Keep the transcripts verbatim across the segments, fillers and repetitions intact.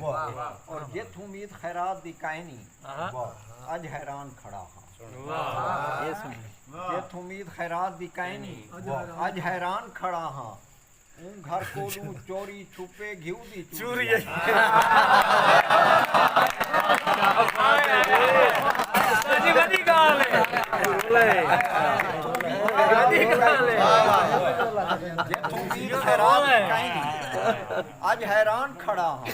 اور جتھ امید خیرات دی کائنی، اڄ حیران کھڑا ہاں۔ جتھ امید خیرات دی کائنی، اڄ حیران کھڑا ہاں۔ اوں گھر کولوں چوری چھپے گھیو دی چوری آئی۔ جتھ امید خیرات دی کائنی، اڄ حیران کھڑا ہاں۔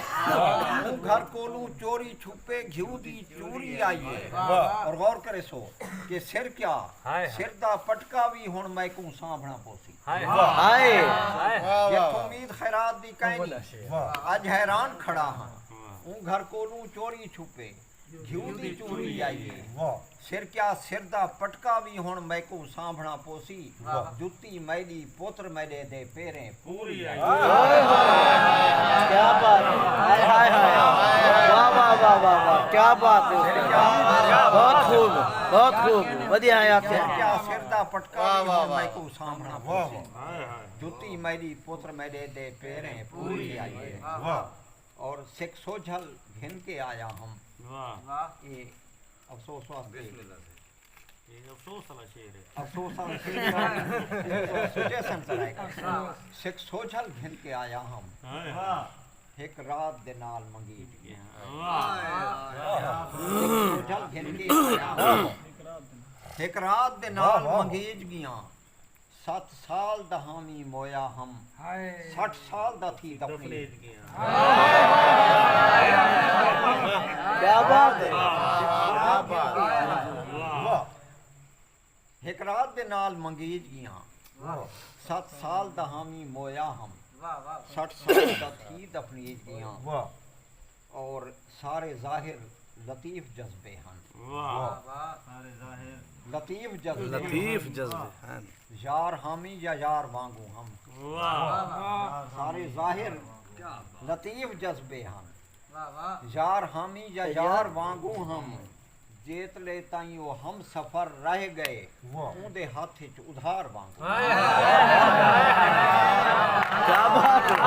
اوں گھر کولوں چوری چھپے گھیو دی چوری آئی ہے۔ اور غور کرے سو کہ سر کیا، سر دا پٹکا وی ہݨ میکوں سانبھݨا پوسی۔ جتھ امید خیرات دی کائنی، اڄ حیران کھڑا ہاں۔ اوں گھر کولوں چوری چھپے گھیو دی چوری آئی ہے۔ سر کیا، سر دا پٹکا وی ہݨ میکوں سانبھݨا پوسی۔ جتی میݙی پتر میݙے دے پیریں پوری آئی ہے۔ کیا بات ہے۔ ہائے ہائے ہائے۔ واہ واہ واہ واہ واہ، کیا بات ہے۔ بہت خوب، بہت خوب۔ ودیا ہے آپ کے۔ سر کیا، سر دا پٹکا وی ہݨ میکوں سانبھݨا پوسی۔ جتی میݙی پتر میݙے دے پیریں پوری آئی ہے۔ اور سکھ سوجھل گھن کے آیا ہم۔ اے افسوس واسطے۔ افسوس والا شعر ہے۔ افسوس والا شعر ہے۔ سجے سن سرائے کا۔ سکھ سوجھل گھن کے آیا ہم۔ ہک رات دے نال منگیج گیا۔ سکھ سوجھل گھن کے آیا ہم۔ ہک رات دے نال منگیج گیا۔ ست سال دا ہامی مویا ہم۔ سٹھ سال دا تھی دفنیج گیا۔ کیا بات ہے۔ ہک رات دے نال منگیج گیاں۔ ست سال دا ہامی مویا ہم۔ سٹھ سال دا تھی دفنیج گیاں۔ اور سارے ظاہر لطیف جذبے ہن۔ لطیف جذبے لطیف جذبے ہن۔ یار حامی یا یار وانگوں ہم۔ سارے ظاہر لطیف جذبے ہن۔ یار حامی یا یار وانگوں ہم۔ جیتلے تائیں او ہم سفر رہ گئے، اوندے ہتھ اچ ادھار وانگوں۔ کیا بات ہے۔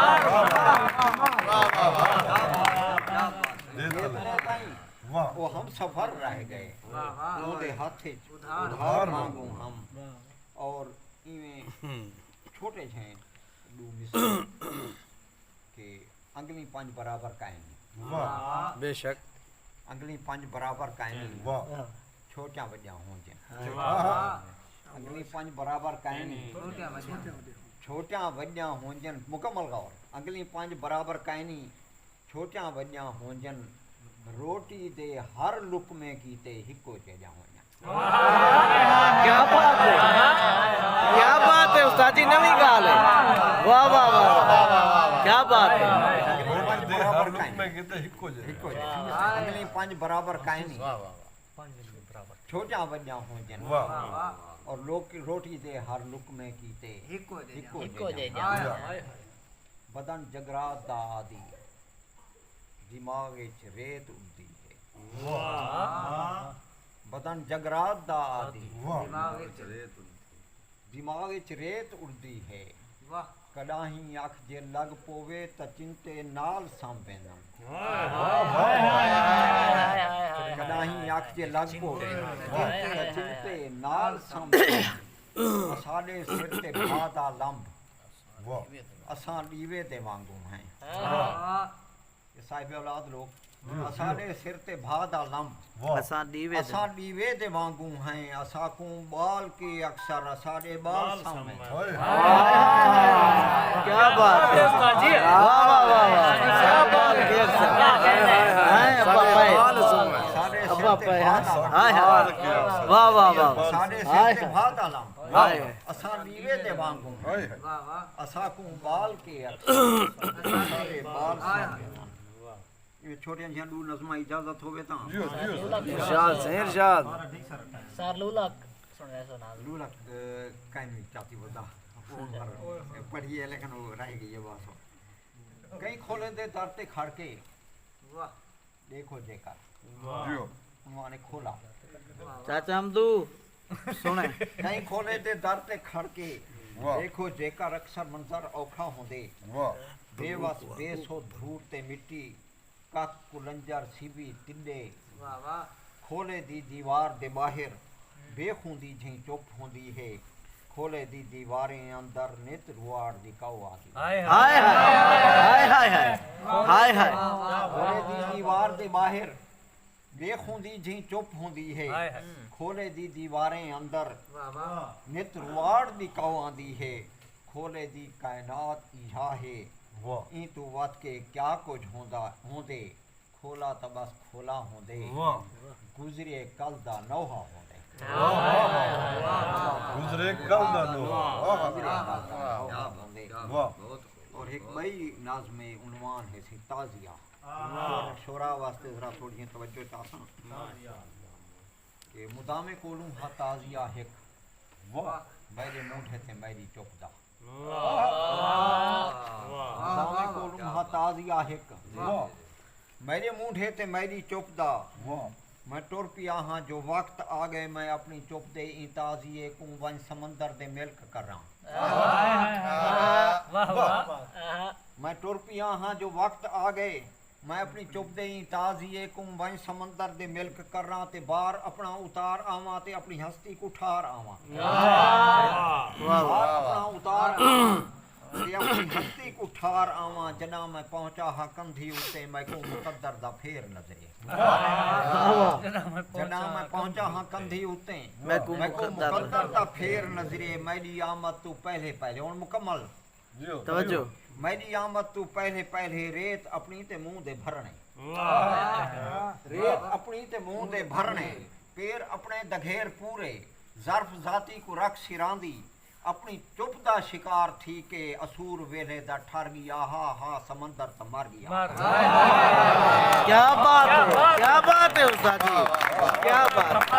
جیتلے تائیں او ہم سفر رہ گئے، اوندے ہتھ اچ ادھار وانگوں ہم۔ اور ایویں چھوٹے جھیں ݙو مثال کہ انگلیں پنج برابر کائنی۔ بے شک۔ انگلیں پنج برابر کائنی۔ چھوٹیاں وݙیاں ہونجن۔ انگلیں پنج برابر کائنی۔ چھوٹیاں وݙیاں ہونجن۔ مکمل غور۔ انگلیں پنج برابر کائنی۔ چھوٹیاں وݙیاں ہونجن۔ روٹی دے ہر لقمے کیتے ہکو جیجھا ہونجن۔ کیا بات ہے۔ کیا بات ہے استاد جی، نویں ڳالھ ہے۔ واہ واہ واہ واہ۔ کیا بات ہے۔ انگلیں پنج برابر کائنی۔ چھوٹیاں وݙیاں ہونجن۔ اور لوک روٹی دے ہر لقمے کیتے ہکو جیجھا۔ بدن جگرات دا آدی، دماغ اچ ریت اڑدی ہے۔ بدن جگرات دا آدی، دماغ اچ ریت اڑدی ہے۔ کݙاہیں اکھ جے لڳ پووے تاں چنتے نال سم ویندم۔ کݙاہیں اکھ جے لڳ پووے تاں چنتے نال سم ویندم۔ اساݙے سر تے بھا دا لمب، اساں ݙیوے دے وانگوں ہیں۔ اے صاحب اولاد لوک، اساݙے سر تے بھا دا لمب، اساں ݙیوے دے وانگوں ہیں۔ اساکوں ٻال کے اکثر اساݙے ٻال سم ویندن۔ کیا بات ہے۔ واہ واہ واہ واہ۔ کیا بات ہے۔ ہیں ابا پائے۔ اساݙے سر تے بھا دا لمب، واہ واہ واہ۔ اساݙے سر تے بھا دا لمب، اساں ݙیوے دے وانگوں ہیں۔ اساکوں ٻال کے اکثر اساݙے ٻال سم ویندن۔ ایویں چھوٹیاں جیہاں ݙو نظماں اجازت ہووے تاں۔ ارشاد سائیں ارشاد۔ سر لولک سݨ ویسو نال۔ لولک کائنی چاتی ودا پڑھی ہے لیکن وہ رہ گئی ہے بس۔ کہیں کھولیں دے در تے کھڑ کے ݙیکھو جیکر۔ عنوان کھولا۔ چاچا امدو سݨے۔ کہیں کھولیں دے در تے کھڑ کے ݙیکھو جیکر، اکثر منظر اوکھا ہوندے۔ بے وس بے سدھ دھوڑ تے مٹی کک کلنجر سیوی تݙے، کھولے دی دیوار دے ٻاہر، بے خوندی جھیں چپ ہوندی ہے، کھولے دی دیواریں اندر نت رواڑ دی کاؤ آندی ہے۔ ہائے ہائے ہائے ہائے ہائے ہائے ہائے۔ کھولے دی دیوار دے ٻاہر بے خوندی جھیں چپ ہوندی ہے، کھولے دی دیواریں اندر نت رواڑ دی کاؤ آندی ہے، کھولے دی کائنات ایہا ہے، ایں توں ودھ کے کیا کجھ ہوندا ہوندے، کھولا تاں بس کھولا ہوندے، گزرے کل دا نوحہ ہوندے۔ گزرے کل دا نوحہ۔ اور ہک ٻئی نظم عنوان ہے سی تعزیہ۔ شعراء واسطے ذرا تھوڑی جی توجہ چاہساں کہ مدامے کولوں ہا تعزیہ ہک، میݙے مونڈھے تے میݙی چپ دا۔ مدامے کولوں ہا تعزیہ ہک، میݙے مونڈھے تے میݙی چپ دا۔ میں ٹر پیا ہاں جو وقت آ ڳئے، میں اپݨی چپ دے ایں تعزیے کوں ونڄ سمندر دے ملک کراں۔ میں ٹر پیا ہاں جو وقت آ ڳئے، میں اپݨی چپ دے ایں تعزیے کوں ونڄ سمندر دے ملک کراں تے بار اپݨا اتار آواں تے اپݨی ہستی کوں ٹھار آواں۔ بار اپݨا اتار آواں تے اپݨی ہستی کوں ٹھار آواں۔ جݙاں میں پہنچا ہا کندھی اتے، میکوں مقدر دا پھیر نظرے۔ جݙاں میں پہنچا ہاں کندھی اتے، میکوں مقدر دا پھیر نظرے۔ میݙی آمد توں پہلے پہلے، ہݨ مکمل توجہ۔ میݙی آمد توں پہلے پہلے ریت اپݨی تے منہ دے بھرݨے۔ ریت اپݨی تے منہ دے بھرݨے۔ پیر اپݨے دگھیر پورے، ظرف ذاتی کوں رکھ سراندی۔ اپݨی چپ دا شکار تھی کے اسور ویلھے دا ٹھر ڳیا ہا، ہا سمندر تاں مر ڳیا۔ کیا بات ہے، کیا بات ہے استاد جی، کیا بات۔